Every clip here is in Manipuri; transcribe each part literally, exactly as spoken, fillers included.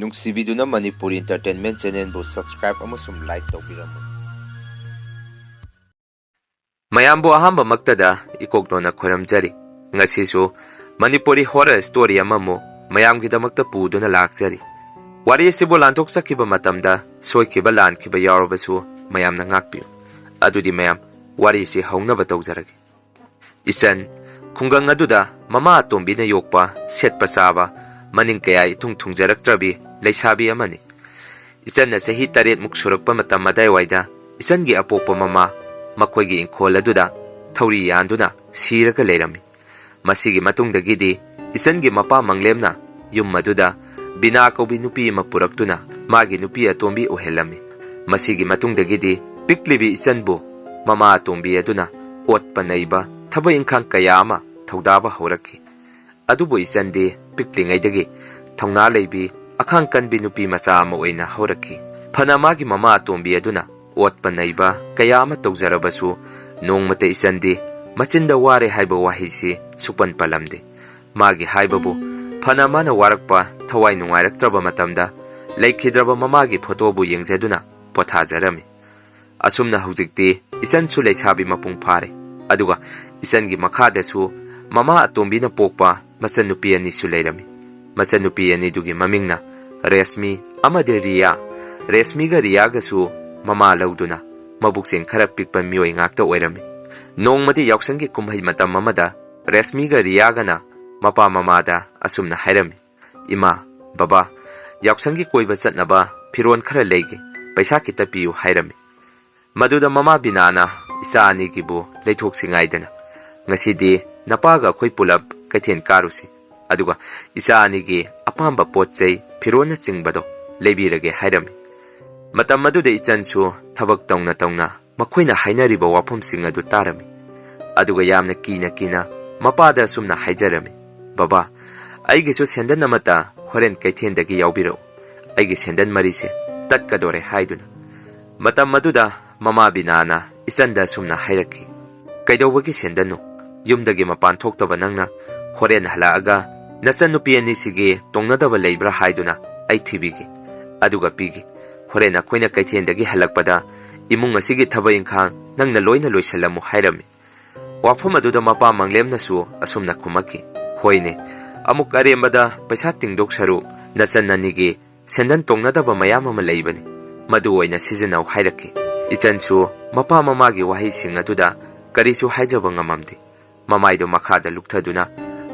ꯅꯨꯡꯁꯤꯕꯤꯗꯨꯅ ꯃꯅꯤꯄꯨꯔꯤ Entertainment Channelꯕꯨ subscribe ꯑꯃꯁꯨꯡ like ꯇꯧꯕꯤꯔꯝꯃꯨ꯫ ꯃꯌꯥꯝꯕꯨ ꯑꯍꯥꯟꯕꯃꯛꯇꯗ ꯏꯀꯣꯛꯂꯣꯟꯅ ꯈꯣꯏꯔꯝꯖꯔꯤ꯫ ꯉꯁꯤꯁꯨ ꯃꯅꯤꯄꯨꯔꯤ horror story ꯑꯃꯃꯨꯛ ꯃꯌꯥꯝꯒꯤꯗꯃꯛꯇ ꯄꯨꯗꯨꯅ ꯂꯥꯛꯆꯔꯤ꯫ ꯋꯥꯔꯤ ꯑꯁꯤꯕꯨ ꯂꯥꯟꯊꯣꯛꯆꯈꯤꯕ ꯃꯇꯝꯗ ꯁꯣꯏꯈꯤꯕ ꯂꯥꯟꯈꯤꯕ ꯌꯥꯎꯔꯕꯁꯨ ꯃꯌꯥꯝꯅ ꯉꯥꯛꯄꯤꯌꯨ꯫ ꯑꯗꯨꯗꯤ ꯃꯌꯥꯝ, ꯋꯥꯔꯤꯁꯤ ꯍꯧꯅꯕ ꯇꯧꯖꯔꯒꯦ꯫ ꯏꯆꯟ, ꯈꯨꯡꯒꯪ ꯑꯗꯨꯗ ꯃꯃꯥ ꯑꯇꯣꯝꯕꯤꯅ ꯌꯣꯛꯄ, ꯁꯦꯠꯄ ꯆꯥꯕ, ꯃꯅꯤꯡ ꯀꯌꯥ ꯏꯊꯨꯡ ꯊꯨꯡꯖꯔꯛꯇ꯭ꯔꯕꯤ ꯂꯩꯁꯥꯕꯤ ꯑꯃꯅꯤ꯫ ꯏꯆꯟꯅ ꯆꯍꯤ ꯇꯔꯦꯠꯃꯨꯛ ꯁꯨꯔꯛꯄ ꯃꯇꯝ ꯑꯗꯥꯏꯋꯥꯏꯗ ꯏꯆꯟꯒꯤ ꯑꯄꯣꯛꯄ ꯃꯃꯥ ꯃꯈꯣꯏꯒꯤ ꯏꯪꯈꯣꯜ ꯑꯗꯨꯗ ꯊꯧꯔꯤ ꯌꯥꯟꯗꯨꯅ ꯁꯤꯔꯒ ꯂꯩꯔꯝꯃꯤ꯫ ꯃꯁꯤꯒꯤ ꯃꯇꯨꯡꯗꯒꯤꯗꯤ ꯏꯆꯟꯒꯤ ꯃꯄꯥ ꯃꯪꯂꯦꯝꯅ ꯌꯨꯝ ꯑꯗꯨꯗ ꯕꯤꯅꯥ ꯀꯧꯕꯤ ꯅꯨꯄꯤ ꯑꯃ ꯄꯨꯔꯛꯇꯨꯅ ꯃꯥꯒꯤ ꯅꯨꯄꯤ ꯑꯇꯣꯝꯕꯤ ꯑꯣꯏꯍꯜꯂꯝꯃꯤ꯫ ꯃꯁꯤꯒꯤ ꯃꯇꯨꯡꯗꯒꯤꯗꯤ ꯄꯤꯛꯂꯤꯕꯤ ꯏꯆꯟꯕꯨ ꯃꯃꯥ ꯑꯇꯣꯝꯕꯤ ꯑꯗꯨꯅ ꯑꯣꯠꯄ ꯅꯩꯕ, ꯊꯕꯛ ꯏꯪꯈꯥꯡ ꯀꯌꯥ ꯑꯃ ꯊꯧꯗꯥꯕ ꯍꯧꯔꯛꯈꯤ꯫ ꯑꯗꯨꯕꯨ ꯏꯆꯟꯗꯤ ꯄꯤꯛꯂꯤꯉꯩꯗꯒꯤ ꯊꯧꯅꯥ ꯂꯩꯕꯤ, ꯑꯈꯥꯡ ꯀꯟꯕꯤ ꯅꯨꯄꯤ ꯃꯆꯥ ꯑꯃ ꯑꯣꯏꯅ ꯍꯧꯔꯛꯈꯤ꯫ ꯐꯅ ꯃꯥꯒꯤ ꯃꯃꯥ ꯑꯇꯣꯝꯕꯤ ꯑꯗꯨꯅ ꯑꯣꯠꯄ ꯅꯩꯕ ꯀꯌꯥ ꯑꯃ ꯇꯧꯖꯔꯕꯁꯨ, ꯅꯣꯡꯃꯇ ꯏꯆꯟꯗꯤ ꯃꯆꯤꯟꯗ "ꯋꯥꯔꯦ" ꯍꯥꯏꯕ ꯋꯥꯍꯩꯁꯤ ꯁꯨꯛꯄꯟ ꯄꯜꯂꯝꯗꯦ꯫ ꯃꯥꯒꯤ ꯍꯥꯏꯕꯕꯨ, ꯐꯅ ꯃꯥꯅ ꯋꯥꯔꯛꯄ, ꯊꯋꯥꯏ ꯅꯨꯡꯉꯥꯏꯔꯛꯇ꯭ꯔꯕ ꯃꯇꯝꯗ ꯂꯩꯈꯤꯗ꯭ꯔꯕ ꯃꯃꯥꯒꯤ ꯐꯣꯇꯣꯕꯨ ꯌꯦꯡꯖꯗꯨꯅ ꯄꯣꯊꯥꯖꯔꯝꯃꯤ꯫ ꯑꯁꯨꯝꯅ ꯍꯧꯖꯤꯛꯇꯤ ꯏꯆꯟꯁꯨ ꯂꯩꯁꯥꯕꯤ ꯃꯄꯨꯡ ꯐꯥꯔꯦ꯫ ꯑꯗꯨꯒ ꯏꯆꯟꯒꯤ ꯃꯈꯥꯗꯁꯨ ꯃꯃꯥ ꯑꯇꯣꯝꯕꯤꯅ ꯄꯣꯛꯄ ꯃꯆꯟꯅꯨꯄꯤ ꯑꯅꯤꯁꯨ ꯂꯩꯔꯝꯃꯤ꯫ ꯃꯆꯟꯅꯨꯄꯤ ꯑꯅꯤꯗꯨꯒꯤ ꯃꯃꯤꯡꯅ ꯔꯦꯁꯃꯤ ꯑꯃꯗꯤ ꯔꯤꯌꯥ꯫ ꯔꯦꯁꯃꯤꯒ ꯔꯤꯌꯥꯒꯁꯨ ꯃꯃꯥ ꯂꯧꯗꯨꯅ ꯃꯕꯨꯛꯆꯦꯜ ꯈꯔ ꯄꯤꯛꯄ ꯃꯤꯑꯣꯏ ꯉꯥꯛꯇ ꯑꯣꯏꯔꯝꯃꯤ꯫ ꯅꯣꯡꯃꯗꯤ ꯌꯥꯎꯁꯪꯒꯤ ꯀꯨꯝꯍꯩ ꯃꯇꯝ ꯑꯃꯗ ꯔꯦꯁꯃꯤꯒ ꯔꯤꯌꯥꯒꯅ ꯃꯄꯥ ꯃꯃꯥꯗ ꯑꯁꯨꯝꯅ ꯍꯥꯏꯔꯝꯃꯤ, "ꯏꯃꯥ, ꯕꯕꯥ, ꯌꯥꯎꯁꯪꯒꯤ ꯀꯣꯏꯕ ꯆꯠꯅꯕ ꯐꯤꯔꯣꯜ ꯈꯔ ꯂꯩꯒꯦ, ꯄꯩꯁꯥ ꯈꯤꯇ ꯄꯤꯌꯨ" ꯍꯥꯏꯔꯝꯃꯤ꯫ ꯃꯗꯨꯗ ꯃꯃꯥ ꯕꯤꯅꯥꯅ ꯏꯆꯥ ꯑꯅꯤꯒꯤꯕꯨ ꯂꯩꯊꯣꯛꯁꯤ ꯉꯥꯏꯗꯅ, "ꯉꯁꯤꯗꯤ ꯅꯄꯥꯒ ꯑꯩꯈꯣꯏ ꯄꯨꯂꯞ ꯀꯩꯊꯦꯜ ꯀꯥꯔꯨꯁꯤ, ꯑꯗꯨꯒ ꯏꯆꯥ ꯑꯅꯤꯒꯤ ꯑꯄꯥꯝꯕ ꯄꯣꯠ ꯆꯩ, ꯐꯤꯔꯣꯜꯅꯆꯤꯡꯕꯗꯣ ꯂꯩꯕꯤꯔꯒꯦ" ꯍꯥꯏꯔꯝꯃꯤ꯫ ꯃꯇꯝ ꯑꯗꯨꯗ ꯏꯆꯟꯁꯨ ꯊꯕꯛ ꯇꯧꯅ ꯇꯧꯅ ꯃꯈꯣꯏꯅ ꯍꯥꯏꯅꯔꯤꯕ ꯋꯥꯐꯝꯁꯤꯡ ꯑꯗꯨ ꯇꯥꯔꯝꯃꯤ꯫ ꯑꯗꯨꯒ ꯌꯥꯝꯅ ꯀꯤꯅ ꯀꯤꯅ ꯃꯄꯥꯗ ꯑꯁꯨꯝꯅ ꯍꯥꯏꯖꯔꯝꯃꯤ, "ꯕꯕꯥ, ꯑꯩꯒꯤꯁꯨ ꯁꯦꯟꯗꯟ ꯑꯃꯠꯇ ꯍꯣꯔꯦꯟ ꯀꯩꯊꯦꯜꯗꯒꯤ ꯌꯥꯎꯕꯤꯔꯛꯎ꯫ ꯑꯩꯒꯤ ꯁꯦꯟꯗꯟ ꯃꯔꯤꯁꯦ ꯇꯠꯀꯗꯣꯔꯦ" ꯍꯥꯏꯗꯨꯅ꯫ ꯃꯇꯝ ꯑꯗꯨꯗ ꯃꯃꯥ ꯕꯤꯅꯥꯅ ꯏꯆꯟꯗ ꯑꯁꯨꯝꯅ ꯍꯥꯏꯔꯛꯈꯤ, "ꯀꯩꯗꯧꯕꯒꯤ ꯁꯦꯟꯗꯟꯅꯣ? ꯌꯨꯝꯗꯒꯤ ꯃꯄꯥꯟ ꯊꯣꯛꯇꯕ ꯅꯪꯅ ꯍꯣꯔꯦꯟ ꯍꯜꯂꯛꯑꯒ ꯅꯆꯟꯅꯨꯄꯤ ꯑꯅꯤꯁꯤꯒꯤ ꯇꯣꯡꯅꯗꯕ ꯂꯩꯕ꯭ꯔꯥ ꯍꯥꯏꯗꯨꯅ ꯑꯩ ꯊꯤꯕꯤꯒꯦ, ꯑꯗꯨꯒ ꯄꯤꯒꯦ꯫ ꯍꯣꯔꯦꯟ ꯑꯩꯈꯣꯏꯅ ꯀꯩꯊꯦꯜꯗꯒꯤ ꯍꯜꯂꯛꯄꯗ ꯏꯃꯨꯡ ꯑꯁꯤꯒꯤ ꯊꯕꯛ ꯏꯪꯈꯥꯡ ꯅꯪꯅ ꯂꯣꯏꯅ ꯂꯣꯏꯁꯤꯜꯂꯝꯃꯨ" ꯍꯥꯏꯔꯝꯃꯤ꯫ ꯋꯥꯐꯝ ꯑꯗꯨꯗ ꯃꯄꯥ ꯃꯪꯂꯦꯝꯅꯁꯨ ꯑꯁꯨꯝꯅ ꯈꯨꯝꯃꯛꯈꯤ, "ꯍꯣꯏꯅꯦ, ꯑꯃꯨꯛ ꯑꯔꯦꯝꯕꯗ ꯄꯩꯁꯥ ꯇꯤꯡꯗꯣꯛ ꯁꯔꯨꯛ ꯅꯆꯟ ꯑꯅꯤꯒꯤ ꯁꯦꯟꯗꯟ ꯇꯣꯡꯅꯗꯕ ꯃꯌꯥꯝ ꯑꯃ ꯂꯩꯕꯅꯤ, ꯃꯗꯨ ꯑꯣꯏꯅ ꯁꯤꯖꯤꯟꯅꯧ" ꯍꯥꯏꯔꯛꯈꯤ꯫ ꯏꯆꯟꯁꯨ ꯃꯄꯥ ꯃꯃꯥꯒꯤ ꯋꯥꯍꯩꯁꯤꯡ ꯑꯗꯨꯗ ꯀꯔꯤꯁꯨ ꯍꯥꯏꯖꯕ ꯉꯝꯃꯝꯗꯦ꯫ ꯃꯃꯥꯏꯗꯨ ꯃꯈꯥꯗ ꯂꯨꯞꯊꯗꯨꯅ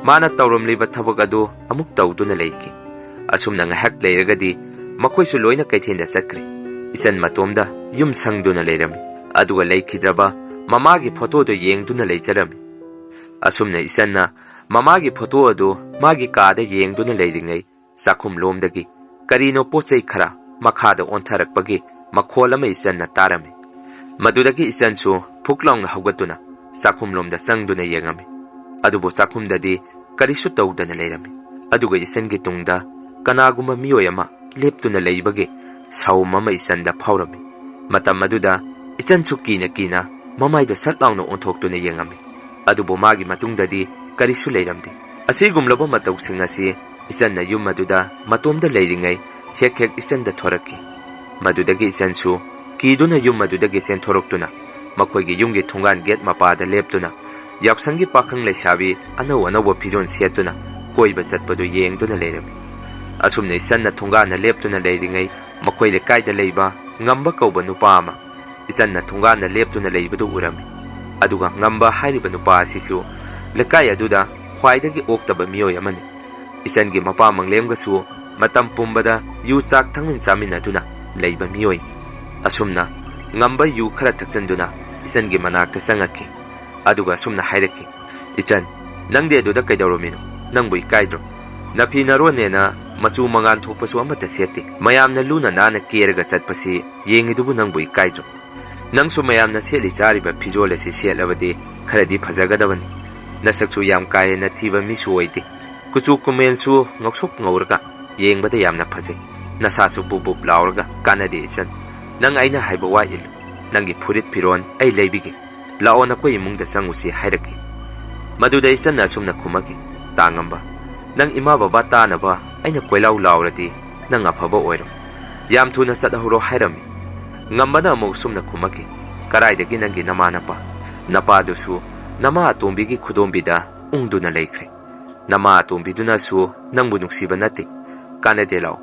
ꯃꯥꯅ ꯇꯧꯔꯝꯂꯤꯕ ꯊꯕꯛ ꯑꯗꯨ ꯑꯃꯨꯛ ꯇꯧꯗꯨꯅ ꯂꯩꯈꯤ꯫ ꯑꯁꯨꯝꯅ ꯉꯥꯏꯍꯥꯛ ꯂꯩꯔꯒꯗꯤ ꯃꯈꯣꯏꯁꯨ ꯂꯣꯏꯅ ꯀꯩꯊꯦꯜꯗ ꯆꯠꯈ꯭ꯔꯦ꯫ ꯏꯆꯟ ꯃꯇꯣꯝꯗ ꯌꯨꯝ ꯁꯪꯗꯨꯅ ꯂꯩꯔꯝꯃꯤ, ꯑꯗꯨꯒ ꯂꯩꯈꯤꯗ꯭ꯔꯕ ꯃꯃꯥꯒꯤ ꯐꯣꯇꯣꯗꯨ ꯌꯦꯡꯗꯨꯅ ꯂꯩꯖꯔꯝꯃꯤ꯫ ꯑꯁꯨꯝꯅ ꯏꯆꯟꯅ ꯃꯃꯥꯒꯤ ꯐꯣꯇꯣ ꯑꯗꯨ ꯃꯥꯒꯤ ꯀꯥꯗ ꯌꯦꯡꯗꯨꯅ ꯂꯩꯔꯤꯉꯩ, ꯆꯥꯛꯈꯨꯝꯂꯣꯝꯗꯒꯤ ꯀꯔꯤꯅꯣ ꯄꯣꯠ ꯆꯩ ꯈꯔ ꯃꯈꯥꯗ ꯑꯣꯟꯊꯔꯛꯄꯒꯤ ꯃꯈꯣꯜ ꯑꯃ ꯏꯆꯟꯅ ꯇꯥꯔꯝꯃꯤ꯫ ꯃꯗꯨꯗꯒꯤ ꯏꯆꯟꯁꯨ ꯐꯨꯛ ꯂꯥꯎꯅ ꯍꯧꯒꯠꯇꯨꯅ ꯆꯥꯛꯈꯨꯝꯂꯣꯝꯗ ꯆꯪꯗꯨꯅ ꯌꯦꯡꯉꯝꯃꯤ꯫ ꯑꯗꯨꯕꯨ ꯆꯥꯛꯈꯨꯝꯗꯗꯤ ꯀꯔꯤꯁꯨ ꯇꯧꯗꯅ ꯂꯩꯔꯝꯃꯤ꯫ ꯑꯗꯨꯒ ꯏꯆꯟꯒꯤ ꯇꯨꯡꯗ ꯀꯅꯥꯒꯨꯝꯕ ꯃꯤꯑꯣꯏ ꯑꯃ ꯂꯦꯞꯇꯨꯅ ꯂꯩꯕꯒꯤ ꯁꯥꯎꯝ ꯑꯃ ꯏꯆꯟꯗ ꯐꯥꯎꯔꯝꯃꯤ꯫ ꯃꯇꯝ ꯑꯗꯨꯗ ꯏꯆꯟꯁꯨ ꯀꯤꯅ ꯀꯤꯅ ꯃꯃꯥꯏꯗꯣ ꯁꯠ ꯂꯥꯎꯅ ꯑꯣꯟꯊꯣꯛꯇꯨꯅ ꯌꯦꯡꯉꯝꯃꯤ꯫ ꯑꯗꯨꯕꯨ ꯃꯥꯒꯤ ꯃꯇꯨꯡꯗꯗꯤ ꯀꯔꯤꯁꯨ ꯂꯩꯔꯝꯗꯦ꯫ ꯑꯁꯤꯒꯨꯝꯂꯕ ꯃꯇꯧꯁꯤꯡ ꯑꯁꯤ ꯏꯆꯟꯅ ꯌꯨꯝ ꯑꯗꯨꯗ ꯃꯇꯣꯝꯗ ꯂꯩꯔꯤꯉꯩ ꯍꯦꯛ ꯍꯦꯛ ꯏꯆꯟꯗ ꯊꯣꯔꯛꯈꯤ꯫ ꯃꯗꯨꯗꯒꯤ ꯏꯆꯟꯁꯨ ꯀꯤꯗꯨꯅ ꯌꯨꯝ ꯑꯗꯨꯗꯒꯤ ꯆꯦꯟꯊꯣꯔꯛꯇꯨꯅ ꯃꯈꯣꯏꯒꯤ ꯌꯨꯝꯒꯤ ꯊꯣꯡꯒꯥꯟ ꯒꯦꯠ ꯃꯄꯥꯗ ꯂꯦꯞꯇꯨꯅ ꯌꯥꯎꯁꯪꯒꯤ ꯄꯥꯈꯪ ꯂꯩꯁꯥꯕꯤ ꯑꯅꯧ ꯑꯅꯧꯕ ꯐꯤꯖꯣꯜ ꯁꯦꯠꯇꯨꯅ ꯀꯣꯏꯕ ꯆꯠꯄꯗꯨ ꯌꯦꯡꯗꯨꯅ ꯂꯩꯔꯝꯃꯤ꯫ ꯑꯁꯨꯝꯅ ꯏꯆꯟꯅ ꯊꯣꯡꯒꯥꯟꯗ ꯂꯦꯞꯇꯨꯅ ꯂꯩꯔꯤꯉꯩ ꯃꯈꯣꯏ ꯂꯩꯀꯥꯏꯗ ꯂꯩꯕ ꯉꯝꯕ ꯀꯧꯕ ꯅꯨꯄꯥ ꯑꯃ ꯏꯆꯟꯅ ꯊꯣꯡꯒꯥꯟꯗ ꯂꯦꯞꯇꯨꯅ ꯂꯩꯕꯗꯨ ꯎꯔꯝꯃꯤ꯫ ꯑꯗꯨꯒ ꯉꯝꯕ ꯍꯥꯏꯔꯤꯕ ꯅꯨꯄꯥ ꯑꯁꯤꯁꯨ ꯂꯩꯀꯥꯏ ꯑꯗꯨꯗ ꯈ꯭ꯋꯥꯏꯗꯒꯤ ꯑꯣꯛꯇꯕ ꯃꯤꯑꯣꯏ ꯑꯃꯅꯤ꯫ ꯏꯆꯟꯒꯤ ꯃꯄꯥ ꯃꯪꯂꯦꯝꯒꯁꯨ ꯃꯇꯝ ꯄꯨꯝꯕꯗ ꯌꯨ ꯆꯥꯛ ꯊꯛꯃꯤꯟ ꯆꯥꯃꯤꯟꯅꯗꯨꯅ ꯂꯩꯕ ꯃꯤꯑꯣꯏꯅꯤ꯫ ꯑꯁꯨꯝꯅ ꯉꯝꯕ ꯌꯨ ꯈꯔ ꯊꯛꯆꯟꯗꯨꯅ ꯏꯆꯟꯒꯤ ꯃꯅꯥꯛꯇ ꯆꯪꯉꯛꯈꯤ꯫ ꯑꯗꯨꯒ ꯑꯁꯨꯝꯅ ꯍꯥꯏꯔꯛꯈꯤ, "ꯏꯆꯟ, ꯅꯪꯗꯤ ꯑꯗꯨꯗ ꯀꯩꯗꯧꯔꯝꯃꯤꯅꯣ? ꯅꯪꯕꯨ ꯏꯀꯥꯏꯗ꯭ꯔꯣ? ꯅꯐꯤ ꯅꯔꯣꯟꯅꯦꯅ ꯃꯆꯨ ꯃꯉꯥꯟ ꯊꯣꯛꯄꯁꯨ ꯑꯃꯠꯇ ꯁꯦꯠꯇꯦ꯫ ꯃꯌꯥꯝꯅ ꯂꯨꯅ ꯅꯥꯟꯅ ꯀꯦꯔꯒ ꯆꯠꯄꯁꯤ ꯌꯦꯡꯉꯤꯗꯨꯕꯨ ꯅꯪꯕꯨ ꯏꯀꯥꯏꯗ꯭ꯔꯣ? ꯅꯪꯁꯨ ꯃꯌꯥꯝꯅ ꯁꯦꯠꯂꯤ ꯆꯥꯔꯤꯕ ꯐꯤꯖꯣꯜ ꯑꯁꯤ ꯁꯦꯠꯂꯕꯗꯤ ꯈꯔꯗꯤ ꯐꯖꯒꯗꯕꯅꯤ꯫ ꯅꯁꯛꯁꯨ ꯌꯥꯝ ꯀꯥ ꯍꯦꯟꯅ ꯊꯤꯕ ꯃꯤꯁꯨ ꯑꯣꯏꯗꯦ꯫ ꯀꯨꯆꯨ ꯀꯨꯃꯦꯟꯁꯨ ꯉꯧꯁꯣꯛ ꯉꯧꯔꯒ ꯌꯦꯡꯕꯗ ꯌꯥꯝꯅ ꯐꯖꯩ꯫ ꯅꯁꯥꯁꯨ ꯕꯨꯞ ꯕꯨꯞ ꯂꯥꯎꯔꯒ ꯀꯥꯟꯅꯗꯦ ꯏꯆꯟ꯫ ꯅꯪ ꯑꯩꯅ ꯍꯥꯏꯕ ꯋꯥ ꯏꯜꯂꯨ꯫ ꯅꯪꯒꯤ ꯐꯨꯔꯤꯠ ꯐꯤꯔꯣꯟ ꯑꯩ ꯂꯩꯕꯤꯒꯦ꯫ ꯂꯥꯛꯑꯣ, ꯅꯈꯣꯏ ꯏꯃꯨꯡꯗ ꯆꯪꯉꯨꯁꯤ" ꯍꯥꯏꯔꯛꯈꯤ꯫ ꯃꯗꯨꯗ ꯏꯆꯟꯅ ꯑꯁꯨꯝꯅ ꯈꯨꯝꯃꯛꯈꯤ, "ꯇꯥꯉꯝꯕ, ꯅꯪ ꯏꯃꯥ ꯕꯕꯥ ꯇꯥꯅꯕ ꯑꯩꯅ ꯀꯣꯏꯂꯥꯎ ꯂꯥꯎꯔꯗꯤ ꯅꯪ ꯑꯐꯕ ꯑꯣꯏꯔꯣ꯫ ꯌꯥꯝ ꯊꯨꯅ ꯆꯠꯍꯧꯔꯣ ꯍꯥꯏꯔꯝꯃꯤ꯫ ꯉꯝꯕꯅ ꯑꯃꯨꯛ ꯁꯨꯝꯅ ꯈꯨꯝꯃꯛꯈꯤ, "ꯀꯔꯥꯏꯗꯒꯤ ꯅꯪꯒꯤ ꯅꯃꯥ ꯅꯄꯥ? ꯅꯄꯥꯗꯨꯁꯨ ꯅꯃꯥ ꯑꯇꯣꯝꯕꯤꯒꯤ ꯈꯨꯗꯣꯝꯕꯤꯗ ꯎꯪꯗꯨꯅ ꯂꯩꯈ꯭ꯔꯦ꯫ ꯅꯃꯥ ꯑꯇꯣꯝꯕꯤꯗꯨꯅꯁꯨ ꯅꯪꯕꯨ ꯅꯨꯡꯁꯤꯕ ꯅꯠꯇꯦ꯫ ꯀꯥꯟꯅꯗꯦ, ꯂꯥꯛꯑꯣ꯫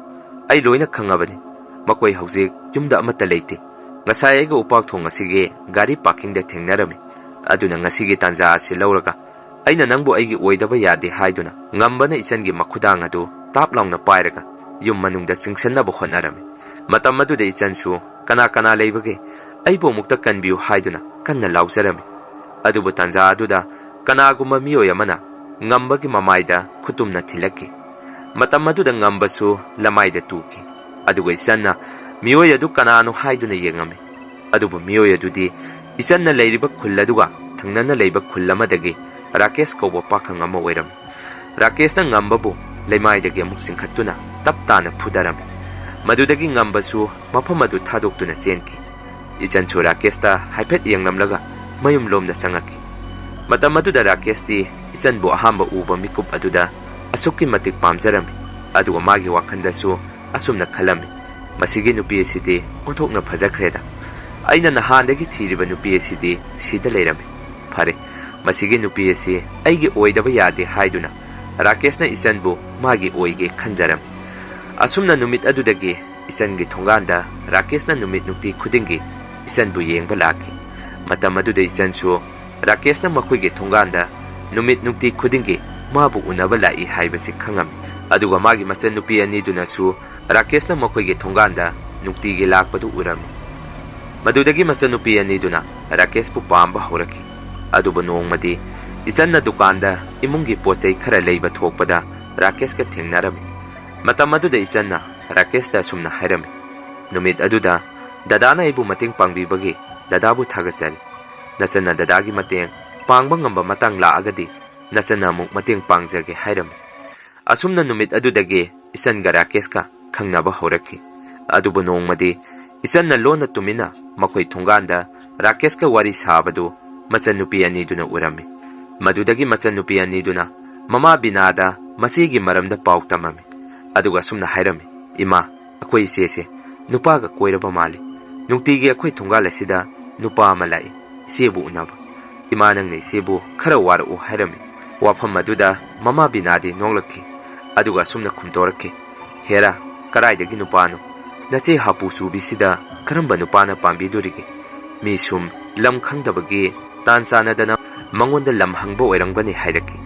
ꯑꯩ ꯂꯣꯏꯅ ꯈꯪꯉꯕꯅꯤ꯫ ꯃꯈꯣꯏ ꯍꯧꯖꯤꯛ ꯌꯨꯝꯗ ꯑꯃꯠꯇ ꯂꯩꯇꯦ꯫ ꯉꯁꯥꯏ ꯑꯩꯒ ꯎꯄꯥꯛ ꯊꯣꯡ ꯑꯁꯤꯒꯤ ꯒꯥꯔꯤ ꯄꯥꯔꯀꯤꯡꯗ ꯊꯦꯡꯅꯔꯝꯃꯤ꯫ ꯑꯗꯨꯅ ꯉꯁꯤꯒꯤ ꯇꯥꯟꯖꯥ ꯑꯁꯤ ꯂꯧꯔꯒ ꯑꯩꯅ ꯅꯪꯕꯨ ꯑꯩꯒꯤ ꯑꯣꯏꯗꯕ ꯌꯥꯗꯦ ꯍꯥꯏꯗꯨꯅ ꯉꯝꯕꯅ ꯏꯆꯟꯒꯤ ꯃꯈꯨꯗꯥꯡ ꯑꯗꯨ ꯇꯥꯞ ꯂꯥꯎꯅ ꯄꯥꯏꯔꯒ ꯌꯨꯝ ꯃꯅꯨꯡꯗ ꯆꯤꯡꯁꯤꯟꯅꯕ ꯍꯣꯠꯅꯔꯝꯃꯤ꯫ ꯃꯇꯝ ꯑꯗꯨꯗ ꯏꯆꯟꯁꯨ, "ꯀꯅꯥ ꯀꯅꯥ ꯂꯩꯕꯒꯦ? ꯑꯩꯕꯨ ꯑꯃꯨꯛꯇ ꯀꯟꯕꯤꯌꯨ" ꯍꯥꯏꯗꯨꯅ ꯀꯟꯅ ꯂꯥꯎꯖꯔꯝꯃꯤ꯫ ꯑꯗꯨꯕꯨ ꯇꯥꯟꯖꯥ ꯑꯗꯨꯗ ꯀꯅꯥꯒꯨꯝꯕ ꯃꯤꯑꯣꯏ ꯑꯃꯅ ꯉꯝꯕꯒꯤ ꯃꯃꯥꯏꯗ ꯈꯨꯇꯨꯝꯅ ꯊꯤꯜꯂꯛꯈꯤ꯫ ꯃꯇꯝ ꯑꯗꯨꯗ ꯉꯝꯕꯁꯨ ꯂꯃꯥꯏꯗ ꯇꯨꯈꯤ꯫ ꯑꯗꯨꯒ ꯏꯆꯟꯅ ꯃꯤꯑꯣꯏ ꯑꯗꯨ ꯀꯅꯥꯅꯣ ꯍꯥꯏꯗꯨꯅ ꯌꯦꯡꯉꯝꯃꯤ꯫ ꯑꯗꯨꯕꯨ ꯃꯤꯑꯣꯏ ꯑꯗꯨꯗꯤ ꯏꯆꯟꯅ ꯂꯩꯔꯤꯕ ꯈꯨꯜ ꯑꯗꯨꯒ ꯊꯪꯅꯅ ꯂꯩꯕ ꯈꯨꯜ ꯑꯃꯗꯒꯤ ꯔꯥꯀꯦꯁ ꯀꯧꯕ ꯄꯥꯈꯪ ꯑꯃ ꯑꯣꯏꯔꯝꯃꯤ꯫ ꯔꯥꯀꯦꯁꯅ ꯉꯝꯕꯕꯨ ꯂꯩꯃꯥꯏꯗꯒꯤ ꯑꯃꯨꯛ ꯆꯤꯡꯈꯠꯇꯨꯅ ꯇꯞ ꯇꯥꯅ ꯐꯨꯗꯔꯝꯃꯤ꯫ ꯃꯗꯨꯗꯒꯤ ꯉꯝꯕꯁꯨ ꯃꯐꯝ ꯑꯗꯨ ꯊꯥꯗꯣꯛꯇꯨꯅ ꯆꯦꯟꯈꯤ꯫ ꯏꯆꯟꯁꯨ ꯔꯥꯀꯦꯁꯇ ꯍꯥꯏꯐꯦꯠ ꯌꯦꯡꯂꯝꯂꯒ ꯃꯌꯨꯝ ꯂꯣꯝꯗ ꯆꯪꯉꯛꯈꯤ꯫ ꯃꯇꯝ ꯑꯗꯨꯗ ꯔꯥꯀꯦꯁꯇꯤ ꯏꯆꯟꯕꯨ ꯑꯍꯥꯟꯕ ꯎꯕ ꯃꯤꯀꯨꯞ ꯑꯗꯨꯗ ꯑꯁꯨꯛꯀꯤ ꯃꯇꯤꯛ ꯄꯥꯝꯖꯔꯝꯃꯤ꯫ ꯑꯗꯨꯒ ꯃꯥꯒꯤ ꯋꯥꯈꯜꯗꯁꯨ ꯑꯁꯨꯝꯅ ꯈꯜꯂꯝꯃꯤ, "ꯃꯁꯤꯒꯤ ꯅꯨꯄꯤ ꯑꯁꯤꯗꯤ ꯑꯣꯟꯊꯣꯛꯅ ꯐꯖꯈ꯭ꯔꯦꯗ꯫ ꯑꯩꯅ ꯅꯍꯥꯟꯗꯒꯤ ꯊꯤꯔꯤꯕ ꯅꯨꯄꯤ ꯑꯁꯤꯗꯤ ꯁꯤꯗ ꯂꯩꯔꯝꯃꯤ꯫ ꯐꯔꯦ, ꯃꯁꯤꯒꯤ ꯅꯨꯄꯤ ꯑꯁꯤ ꯑꯩꯒꯤ ꯑꯣꯏꯗꯕ ꯌꯥꯗꯦ" ꯍꯥꯏꯗꯨꯅ ꯔꯥꯀꯦꯁꯅ ꯏꯆꯟꯕꯨ ꯃꯥꯒꯤ ꯑꯣꯏꯒꯦ ꯈꯟꯖꯔꯝꯃꯤ꯫ ꯑꯁꯨꯝꯅ ꯅꯨꯃꯤꯠ ꯑꯗꯨꯗꯒꯤ ꯏꯆꯟꯒꯤ ꯊꯣꯡꯒꯥꯟꯗ ꯔꯥꯀꯦꯁꯅ ꯅꯨꯃꯤꯠ ꯅꯨꯡꯇꯤ ꯈꯨꯗꯤꯡꯒꯤ ꯏꯆꯟꯕꯨ ꯌꯦꯡꯕ ꯂꯥꯛꯈꯤ꯫ ꯃꯇꯝ ꯑꯗꯨꯗ ꯏꯆꯟꯁꯨ ꯔꯥꯀꯦꯁꯅ ꯃꯈꯣꯏꯒꯤ ꯊꯣꯡꯒꯥꯟꯗ ꯅꯨꯃꯤꯠ ꯅꯨꯡꯇꯤ ꯈꯨꯗꯤꯡꯒꯤ ꯃꯥꯕꯨ ꯎꯅꯕ ꯂꯥꯛꯏ ꯍꯥꯏꯕꯁꯤ ꯈꯪꯉꯝꯃꯤ꯫ ꯑꯗꯨꯒ ꯃꯥꯒꯤ ꯃꯆꯟꯅꯨꯄꯤ ꯑꯅꯤꯗꯨꯅꯁꯨ ꯔꯥꯀꯦꯁꯅ ꯃꯈꯣꯏꯒꯤ ꯊꯣꯡꯒꯥꯟꯗ ꯅꯨꯡꯇꯤꯒꯤ ꯂꯥꯛꯄꯗꯨ ꯎꯔꯝꯃꯤ꯫ ꯃꯗꯨꯗꯒꯤ ꯃꯆꯟꯅꯨꯄꯤ ꯑꯅꯤꯗꯨꯅ ꯔꯥꯀꯦꯁꯄꯨ ꯄꯥꯝꯕ ꯍꯧꯔꯛꯈꯤ꯫ ꯑꯗꯨꯕꯨ ꯅꯣꯡꯃꯗꯤ ꯏꯆꯟꯅ ꯗꯨꯀꯥꯟꯗ ꯏꯃꯨꯡꯒꯤ ꯄꯣꯠ ꯆꯩ ꯈꯔ ꯂꯩꯕ ꯊꯣꯛꯄꯗ ꯔꯥꯀꯦꯁꯀ ꯊꯦꯡꯅꯔꯝꯃꯤ꯫ ꯃꯇꯝ ꯑꯗꯨꯗ ꯏꯆꯟꯅ ꯔꯥꯀꯦꯁꯇ ꯑꯁꯨꯝꯅ ꯍꯥꯏꯔꯝꯃꯤ, "ꯅꯨꯃꯤꯠ ꯑꯗꯨꯗ ꯗꯗꯥꯅ ꯑꯩꯕꯨ ꯃꯇꯦꯡ ꯄꯥꯡꯕꯤꯕꯒꯤ ꯗꯗꯥꯕꯨ ꯊꯥꯒꯠꯆꯔꯤ꯫ ꯅꯆꯟꯅ ꯗꯗꯥꯒꯤ ꯃꯇꯦꯡ ꯄꯥꯡꯕ ꯉꯝꯕ ꯃꯇꯥꯡ ꯂꯥꯛꯑꯒꯗꯤ ꯅꯆꯟꯅ ꯑꯃꯨꯛ ꯃꯇꯦꯡ ꯄꯥꯡꯖꯒꯦ" ꯍꯥꯏꯔꯝꯃꯤ꯫ ꯑꯁꯨꯝꯅ ꯅꯨꯃꯤꯠ ꯑꯗꯨꯗꯒꯤ ꯏꯆꯟꯒ ꯔꯥꯀꯦꯁꯀ ꯈꯪꯅꯕ ꯍꯧꯔꯛꯈꯤ꯫ ꯑꯗꯨꯕꯨ ꯅꯣꯡꯃꯗꯤ ꯏꯆꯟꯅ ꯂꯣꯟꯅ ꯇꯨꯃꯤꯟꯅ ꯃꯈꯣꯏ ꯊꯣꯡꯒꯥꯟꯗ ꯔꯥꯀꯦꯁꯀ ꯋꯥꯔꯤ ꯁꯥꯕꯗꯨ ꯃꯆꯟꯅꯨꯄꯤ ꯑꯅꯤꯗꯨꯅ ꯎꯔꯝꯃꯤ꯫ ꯃꯗꯨꯗꯒꯤ ꯃꯆꯟꯅꯨꯄꯤ ꯑꯅꯤꯗꯨꯅ ꯃꯃꯥ ꯕꯤꯅꯥꯗ ꯃꯆꯦꯒꯤ ꯃꯔꯝꯗ ꯄꯥꯎ ꯇꯝꯃꯝꯃꯤ꯫ ꯑꯗꯨꯒ ꯑꯁꯨꯝꯅ ꯍꯥꯏꯔꯝꯃꯤ, "ꯏꯃꯥ, ꯑꯩꯈꯣꯏ ꯏꯆꯦꯁꯦ ꯅꯨꯄꯥꯒ ꯀꯣꯏꯔꯕ ꯃꯥꯜꯂꯤ꯫ ꯅꯨꯡꯇꯤꯒꯤ ꯑꯩꯈꯣꯏ ꯊꯣꯡꯒꯥꯜ ꯑꯁꯤꯗ ꯅꯨꯄꯥ ꯑꯃ ꯂꯥꯛꯏ ꯏꯆꯦꯕꯨ ꯎꯅꯕ꯫ ꯏꯃꯥ, ꯅꯪꯅ ꯏꯆꯦꯕꯨ ꯈꯔ ꯋꯥꯔꯛꯎ" ꯍꯥꯏꯔꯝꯃꯤ꯫ ꯋꯥꯐꯝ ꯑꯗꯨꯗ ꯃꯃꯥ ꯕꯤꯅꯥꯗꯤ ꯅꯣꯛꯂꯛꯈꯤ꯫ ꯑꯗꯨꯒ ꯑꯁꯨꯝꯅ ꯈꯨꯝꯇꯣꯔꯛꯈꯤ, "ꯍꯦꯔꯥ, ꯀꯔꯥꯏꯗꯒꯤ ꯅꯨꯄꯥꯅꯣ? ꯅꯆꯦ ꯍꯥꯄꯨ ꯆꯨꯕꯤꯁꯤꯗ ꯀꯔꯝꯕ ꯅꯨꯄꯥꯅ ꯄꯥꯝꯕꯤꯗꯣꯔꯤꯒꯦ? ꯃꯤ ꯁꯨꯝ ꯂꯝ ꯈꯪꯗꯕꯒꯤ ꯇꯥꯟ ꯆꯥꯟꯅꯗꯅ ꯃꯉꯣꯟꯗ ꯂꯝ ꯍꯪꯕ ꯑꯣꯏꯔꯝꯒꯅꯤ" ꯍꯥꯏꯔꯛꯈꯤ꯫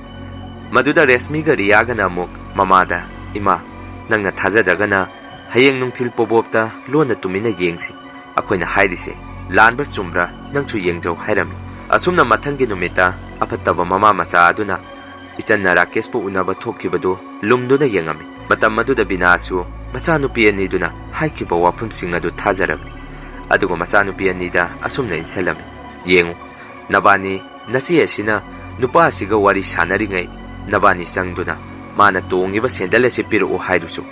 ꯃꯗꯨꯗ ꯔꯦꯁꯃꯤꯒ ꯔꯤꯌꯥꯒꯅ ꯑꯃꯨꯛ ꯃꯃꯥꯗ, "ꯏꯃꯥ, ꯅꯪꯅ ꯊꯥꯖꯗ꯭ꯔꯒꯅ ꯍꯌꯦꯡ ꯅꯨꯡꯊꯤꯜ ꯄꯣꯕꯣꯞꯇ ꯂꯣꯟꯅ ꯇꯨꯃꯤꯟꯅ ꯌꯦꯡꯁꯤ꯫ ꯑꯩꯈꯣꯏꯅ ꯍꯥꯏꯔꯤꯁꯦ ꯂꯥꯟꯕ꯭ꯔꯥ ꯆꯨꯝꯕ꯭ꯔꯥ ꯅꯪꯁꯨ ꯌꯦꯡꯖꯧ" ꯍꯥꯏꯔꯝꯃꯤ꯫ ꯑꯁꯨꯝꯅ ꯃꯊꯪꯒꯤ ꯅꯨꯃꯤꯠꯇ ꯑꯐꯠꯇꯕ ꯃꯃꯥ ꯃꯆꯥ ꯑꯗꯨꯅ ꯏꯆꯟꯅ ꯔꯥꯀꯦꯁꯄꯨ ꯎꯅꯕ ꯊꯣꯛꯈꯤꯕꯗꯨ ꯂꯨꯝꯗꯨꯅ ꯌꯦꯡꯉꯝꯃꯤ꯫ ꯃꯇꯝ ꯑꯗꯨꯗ ꯕꯤꯅꯥꯁꯨ ꯃꯆꯥꯅꯨꯄꯤ ꯑꯅꯤꯗꯨꯅ ꯍꯥꯏꯈꯤꯕ ꯋꯥꯐꯝꯁꯤꯡ ꯑꯗꯨ ꯊꯥꯖꯔꯝꯃꯤ꯫ ꯑꯗꯨꯒ ꯃꯆꯥꯅꯨꯄꯤ ꯑꯅꯤꯗ ꯑꯁꯨꯝꯅ ꯏꯟꯁꯤꯜꯂꯝꯃꯤ, "ꯌꯦꯡꯉꯨ, ꯅꯕꯥꯅꯤ, ꯅꯆꯦ ꯑꯁꯤꯅ ꯅꯨꯄꯥ ꯑꯁꯤꯒ ꯋꯥꯔꯤ ꯁꯥꯟꯅꯔꯤꯉꯩ ꯅꯕꯥꯅꯤ ꯆꯪꯗꯨꯅ ꯃꯥꯅ ꯇꯣꯡꯉꯤꯕ ꯁꯦꯟꯗꯜ ꯑꯁꯤ ꯄꯤꯔꯛꯎ ꯍꯥꯏꯗꯨꯁꯨ,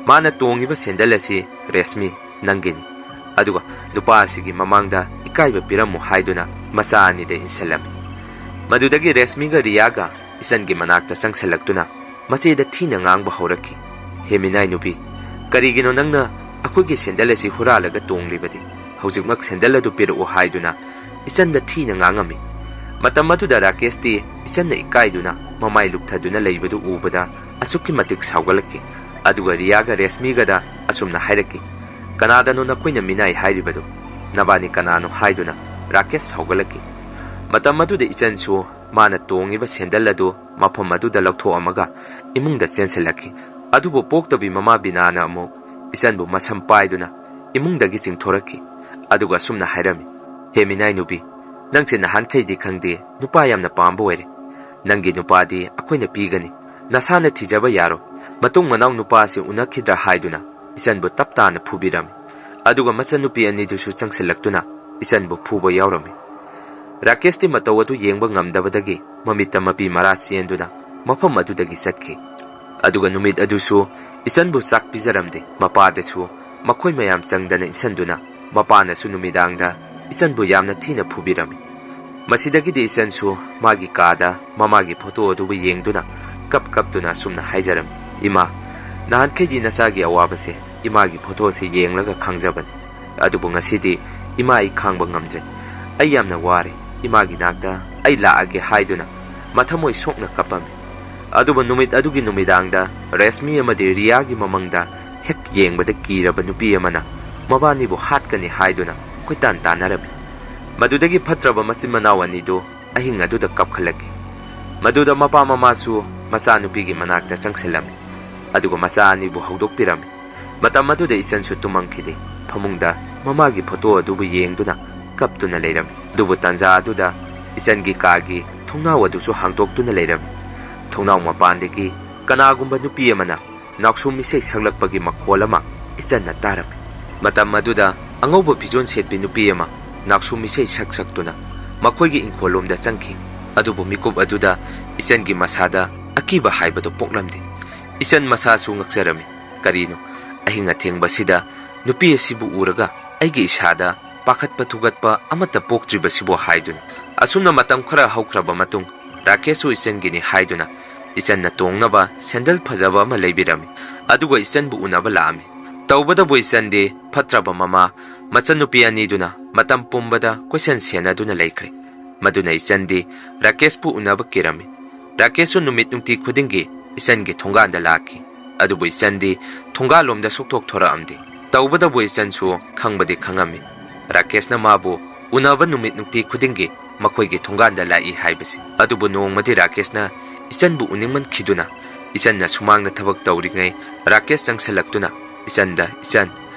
ꯃꯥꯅ ꯇꯣꯡꯉꯤꯕ ꯁꯦꯟꯗꯜ ꯑꯁꯤ ꯔꯦꯁꯃꯤ, ꯅꯪꯒꯤꯅꯤ꯫ ꯑꯗꯨꯒ ꯅꯨꯄꯥ ꯑꯁꯤꯒꯤ ꯃꯃꯥꯡꯗ ꯏꯀꯥꯏꯕ ꯄꯤꯔꯝꯃꯨ" ꯍꯥꯏꯗꯨꯅ ꯃꯆꯥ ꯑꯅꯤꯗ ꯏꯟꯁꯤꯜꯂꯝꯃꯤ꯫ ꯃꯗꯨꯗꯒꯤ ꯔꯦꯁꯃꯤꯒ ꯔꯤꯌꯥꯒ ꯏꯆꯟꯒꯤ ꯃꯅꯥꯛꯇ ꯆꯪꯁꯤꯜꯂꯛꯇꯨꯅ ꯃꯆꯦꯗ ꯊꯤꯅ ꯉꯥꯡꯕ ꯍꯧꯔꯛꯈꯤ, "ꯍꯦ ꯃꯤꯅꯥꯏ ꯅꯨꯄꯤ, ꯀꯔꯤꯒꯤꯅꯣ ꯅꯪꯅ ꯑꯩꯈꯣꯏꯒꯤ ꯁꯦꯟꯗꯜ ꯑꯁꯤ ꯍꯨꯔꯥꯜꯂꯒ ꯇꯣꯡꯂꯤꯕꯗꯤ? ꯍꯧꯖꯤꯛꯃꯛ ꯁꯦꯟꯗꯜ ꯑꯗꯨ ꯄꯤꯔꯛꯎ" ꯍꯥꯏꯗꯨꯅ ꯏꯆꯟꯗ ꯊꯤꯅ ꯉꯥꯡꯉꯝꯃꯤ꯫ ꯃꯇꯝ ꯑꯗꯨꯗ ꯔꯥꯀꯦꯁꯇꯤ ꯏꯆꯟꯅ ꯏꯀꯥꯏꯗꯨꯅ ꯃꯃꯥꯏ ꯂꯨꯞꯊꯗꯨꯅ ꯂꯩꯕꯗꯨ ꯎꯕꯗ ꯑꯁꯨꯛꯀꯤ ꯃꯇꯤꯛ ꯁꯥꯎꯒꯠꯂꯛꯈꯤ꯫ ꯑꯗꯨꯒ ꯔꯤꯌꯥꯒ ꯔꯦꯁꯃꯤꯒꯗ ꯑꯁꯨꯝꯅ ꯍꯥꯏꯔꯛꯈꯤ, "ꯀꯅꯥꯗꯅꯣ ꯅꯈꯣꯏꯅ ꯃꯤꯅꯥꯏ ꯍꯥꯏꯔꯤꯕꯗꯨ? ꯅꯕꯥꯅꯤ ꯀꯅꯥꯅꯣ?" ꯍꯥꯏꯗꯨꯅ ꯔꯥꯀꯦꯁ ꯁꯥꯎꯒꯠꯂꯛꯈꯤ꯫ ꯃꯇꯝ ꯑꯗꯨꯗ ꯏꯆꯟꯁꯨ ꯃꯥꯅ ꯇꯣꯡꯉꯤꯕ ꯁꯦꯟꯗꯜ ꯑꯗꯨ ꯃꯐꯝ ꯑꯗꯨꯗ ꯂꯧꯊꯣꯛꯑꯝꯃꯒ ꯏꯃꯨꯡꯗ ꯆꯦꯟꯁꯤꯜꯂꯛꯈꯤ꯫ ꯑꯗꯨꯕꯨ ꯄꯣꯛꯇꯕꯤ ꯃꯃꯥ ꯕꯤꯅꯥꯅ ꯑꯃꯨꯛ ꯏꯆꯟꯕꯨ ꯃꯁꯝ ꯄꯥꯏꯗꯨꯅ ꯏꯃꯨꯡꯗꯒꯤ ꯆꯤꯡꯊꯣꯔꯛꯈꯤ꯫ ꯑꯗꯨꯒ ꯑꯁꯨꯝꯅ ꯍꯥꯏꯔꯝꯃꯤ, "ꯍꯦ ꯃꯤꯅꯥꯏ ꯅꯨꯄꯤ, ꯅꯪꯁꯦ ꯅꯍꯥꯟꯈꯩꯗꯤ ꯈꯪꯗꯦ, ꯅꯨꯄꯥ ꯌꯥꯝꯅ ꯄꯥꯝꯕ ꯑꯣꯏꯔꯦ꯫ ꯅꯪꯒꯤ ꯅꯨꯄꯥꯗꯤ ꯑꯩꯈꯣꯏꯅ ꯄꯤꯒꯅꯤ꯫ ꯅꯁꯥꯅ ꯊꯤꯖꯕ ꯌꯥꯔꯣꯏ꯫ ꯃꯇꯨꯡ ꯃꯅꯥꯎ ꯅꯨꯄꯥ ꯑꯁꯤ ꯎꯅꯈꯤꯗ꯭ꯔꯥ ꯍꯥꯏꯗꯨꯅ ꯏꯆꯟꯕꯨ ꯇꯞ ꯇꯥꯅ ꯐꯨꯕꯤꯔꯝꯃꯤ꯫ ꯑꯗꯨꯒ ꯃꯆꯟꯅꯨꯄꯤ ꯑꯅꯤꯗꯨꯁꯨ ꯆꯪꯁꯤꯜꯂꯛꯇꯨꯅ ꯏꯆꯟꯕꯨ ꯐꯨꯕ ꯌꯥꯎꯔꯝꯃꯤ"꯫ ꯔꯥꯀꯦꯁꯇꯤ ꯃꯇꯧ ꯑꯗꯨ ꯌꯦꯡꯕ ꯉꯝꯗꯕꯗꯒꯤ ꯃꯃꯤꯠꯇ ꯃꯄꯤ ꯃꯔꯥ ꯆꯦꯟꯗꯨꯅ ꯃꯐꯝ ꯑꯗꯨꯗꯒꯤ ꯆꯠꯈꯤ꯫ ꯑꯗꯨꯒ ꯅꯨꯃꯤꯠ ꯑꯗꯨꯁꯨ ꯏꯆꯟꯕꯨ ꯆꯥꯛ ꯄꯤꯖꯔꯝꯗꯦ꯫ ꯃꯄꯥꯗꯁꯨ ꯃꯈꯣꯏ ꯃꯌꯥꯝ ꯆꯪꯗꯅ ꯏꯟꯁꯤꯟꯗꯨꯅ ꯃꯄꯥꯅꯁꯨ ꯅꯨꯃꯤꯗꯥꯡꯗ ꯏꯆꯟꯕꯨ ꯌꯥꯝꯅ ꯊꯤꯅ ꯐꯨꯕꯤꯔꯝꯃꯤ꯫ ꯃꯁꯤꯗꯒꯤꯗꯤ ꯏꯆꯟꯁꯨ ꯃꯥꯒꯤ ꯀꯥꯗ ꯃꯃꯥꯒꯤ ꯐꯣꯇꯣ ꯑꯗꯨꯕꯨ ꯌꯦꯡꯗꯨꯅ ꯀꯞ ꯀꯞꯇꯨꯅ ꯑꯁꯨꯝꯅ ꯍꯥꯏꯖꯔꯝꯃꯤ, "ꯏꯃꯥ, ꯅꯍꯥꯟꯈꯩꯗꯤ ꯅꯆꯥꯒꯤ ꯑꯋꯥꯕꯁꯦ ꯏꯃꯥꯒꯤ ꯐꯣꯇꯣꯁꯦ ꯌꯦꯡꯂꯒ ꯈꯪꯖꯕꯅꯤ꯫ ꯑꯗꯨꯕꯨ ꯉꯁꯤꯗꯤ ꯏꯃꯥ ꯑꯩ ꯈꯥꯡꯕ ꯉꯝꯗ꯭ꯔꯦ꯫ ꯑꯩ ꯌꯥꯝꯅ ꯋꯥꯔꯦ꯫ ꯏꯃꯥꯒꯤ ꯅꯥꯛꯇ ꯑꯩ ꯂꯥꯛꯑꯒꯦ ꯍꯥꯏꯗꯨꯅ ꯃꯊꯃꯣꯏ ꯁꯣꯛꯅ ꯀꯞꯄꯝꯃꯤ꯫ ꯑꯗꯨꯕꯨ ꯅꯨꯃꯤꯠ ꯑꯗꯨꯒꯤ ꯅꯨꯃꯤꯗꯥꯡꯗ ꯔꯦꯁꯃꯤ ꯑꯃꯗꯤ ꯔꯤꯌꯥꯒꯤ ꯃꯃꯪꯗ ꯍꯦꯛ ꯌꯦꯡꯕꯗ ꯀꯤꯔꯕ ꯅꯨꯄꯤ ꯑꯃꯅ ꯃꯕꯥꯅꯤꯕꯨ ꯍꯥꯠꯀꯅꯤ ꯍꯥꯏꯗꯨꯅ ꯀꯣꯏꯇꯥꯟ ꯇꯥꯟꯅꯔꯝꯃꯤ꯫ ꯃꯗꯨꯗꯒꯤ ꯐꯠꯇ꯭ꯔꯕ ꯃꯆꯤꯟ ꯃꯅꯥꯎ ꯑꯅꯤꯗꯨ ꯑꯍꯤꯡ ꯑꯗꯨꯗ ꯀꯞꯈꯠꯂꯛꯈꯤ꯫ ꯃꯗꯨꯗ ꯃꯄꯥ ꯃꯃꯥꯁꯨ ꯃꯆꯥꯅꯨꯄꯤꯒꯤ ꯃꯅꯥꯛꯇ ꯆꯪꯁꯤꯜꯂꯝꯃꯤ꯫ ꯑꯗꯨꯒ ꯃꯆꯥ ꯑꯅꯤꯕꯨ ꯍꯧꯗꯣꯛꯄꯤꯔꯝꯃꯤ꯫ ꯃꯇꯝ ꯑꯗꯨꯗ ꯏꯆꯟꯁꯨ ꯇꯨꯝꯃꯝꯈꯤꯗꯦ꯫ ꯐꯃꯨꯡꯗ ꯃꯃꯥꯒꯤ ꯐꯣꯇꯣ ꯑꯗꯨꯕꯨ ꯌꯦꯡꯗꯨꯅ ꯀꯞꯇꯨꯅ ꯂꯩꯔꯝꯃꯤ꯫ ꯑꯗꯨꯕꯨ ꯇꯥꯟꯖꯥ ꯑꯗꯨꯗ ꯏꯆꯟꯒꯤ ꯀꯥꯒꯤ ꯊꯣꯡꯅꯥꯎ ꯑꯗꯨꯁꯨ ꯍꯥꯡꯗꯣꯛꯇꯨꯅ ꯂꯩꯔꯝꯃꯤ꯫ ꯊꯣꯡꯅꯥꯎ ꯃꯄꯥꯟꯗꯒꯤ ꯀꯅꯥꯒꯨꯝꯕ ꯅꯨꯄꯤ ꯑꯃꯅ ꯅꯥꯎꯁꯨꯝ ꯏꯁꯩ ꯁꯛꯂꯛꯄꯒꯤ ꯃꯈꯣꯜ ꯑꯃ ꯏꯆꯟꯅ ꯇꯥꯔꯝꯃꯤ꯫ ꯃꯇꯝ ꯑꯗꯨꯗ ꯑꯉꯧꯕ ꯐꯤꯖꯣꯜ ꯁꯦꯠꯄꯤ ꯅꯨꯄꯤ ꯑꯃ ꯅꯥꯎꯁꯨꯝ ꯏꯁꯩ ꯁꯛ ꯁꯛꯇꯨꯅ ꯃꯈꯣꯏꯒꯤ ꯏꯪꯈꯣꯜꯂꯣꯝꯗ ꯆꯪꯈꯤ꯫ ꯑꯗꯨꯕꯨ ꯃꯤꯀꯨꯞ ꯑꯗꯨꯗ ꯏꯆꯟꯒꯤ ꯃꯁꯥꯗ ꯑꯀꯤꯕ ꯍꯥꯏꯕꯗꯨ ꯄꯣꯛꯂꯝꯗꯦ꯫ ꯏꯆꯟ ꯃꯁꯥꯁꯨ ꯉꯛꯆꯔꯝꯃꯤ꯫ "ꯀꯔꯤꯅꯣ, ꯑꯍꯤꯡ ꯑꯊꯦꯡꯕꯁꯤꯗ ꯅꯨꯄꯤ ꯑꯁꯤꯕꯨ ꯎꯔꯒ ꯑꯩꯒꯤ ꯏꯁꯥꯗ ꯄꯥꯈꯠꯄ ꯊꯨꯒꯠꯄ ꯑꯃꯠꯇ ꯄꯣꯛꯇ꯭ꯔꯤꯕꯁꯤꯕꯨ?" ꯍꯥꯏꯗꯨꯅ꯫ ꯑꯁꯨꯝꯅ ꯃꯇꯝ ꯈꯔ ꯍꯧꯈ꯭ꯔꯕ ꯃꯇꯨꯡ, ꯔꯥꯀꯦꯁꯁꯨ ꯏꯆꯟꯒꯤꯅꯤ ꯍꯥꯏꯗꯨꯅ ꯏꯆꯟꯅ ꯇꯣꯡꯅꯕ ꯁꯦꯟꯗꯜ ꯐꯖꯕ ꯑꯃ ꯂꯩꯕꯤꯔꯝꯃꯤ꯫ ꯑꯗꯨꯒ ꯏꯆꯟꯕꯨ ꯎꯅꯕ ꯂꯥꯛꯑꯝꯃꯤ꯫ ꯇꯧꯕꯗꯕꯨ ꯏꯆꯟꯗꯤ ꯐꯠꯇ꯭ꯔꯕ ꯃꯃꯥ ꯃꯆꯟꯅꯨꯄꯤ ꯑꯅꯤꯗꯨꯅ ꯃꯇꯝ ꯄꯨꯝꯕꯗ ꯀꯣꯏꯁꯦꯟ ꯁꯦꯟꯅꯗꯨꯅ ꯂꯩꯈ꯭ꯔꯦ꯫ ꯃꯗꯨꯅ ꯏꯆꯟꯗꯤ ꯔꯥꯀꯦꯁꯄꯨ ꯎꯅꯕ ꯀꯤꯔꯝꯃꯤ꯫ ꯔꯥꯀꯦꯁꯁꯨ ꯅꯨꯃꯤꯠ ꯅꯨꯡꯇꯤ ꯈꯨꯗꯤꯡꯒꯤ ꯏꯆꯟꯒꯤ ꯊꯣꯡꯒꯥꯟꯗ ꯂꯥꯛꯈꯤ꯫ ꯑꯗꯨꯕꯨ ꯏꯆꯟꯗꯤ ꯊꯣꯡꯒꯥꯜꯂꯣꯝꯗ ꯁꯨꯛꯊꯣꯛ ꯊꯣꯔꯛꯑꯝꯗꯦ꯫ ꯇꯧꯕꯗꯕꯨ ꯏꯆꯟꯁꯨ ꯈꯪꯕꯗꯤ ꯈꯪꯉꯝꯃꯤ, ꯔꯥꯀꯦꯁꯅ ꯃꯥꯕꯨ ꯎꯅꯕ ꯅꯨꯃꯤꯠ ꯅꯨꯡꯇꯤ ꯈꯨꯗꯤꯡꯒꯤ ꯃꯈꯣꯏꯒꯤ ꯊꯣꯡꯒꯥꯟꯗ ꯂꯥꯛꯏ ꯍꯥꯏꯕꯁꯤ꯫ ꯑꯗꯨꯕꯨ ꯅꯣꯡꯃꯗꯤ ꯔꯥꯀꯦꯁꯅ ꯏꯆꯟꯕꯨ ꯎꯅꯤꯡꯃꯟꯈꯤꯗꯨꯅ ꯏꯆꯟꯅ ꯁꯨꯃꯥꯡꯗ ꯊꯕꯛ ꯇꯧꯔꯤꯉꯩ ꯔꯥꯀꯦꯁ ꯆꯪꯁꯤꯜꯂꯛꯇꯨꯅ ꯏꯆꯟꯗ, "ꯏꯆꯟ,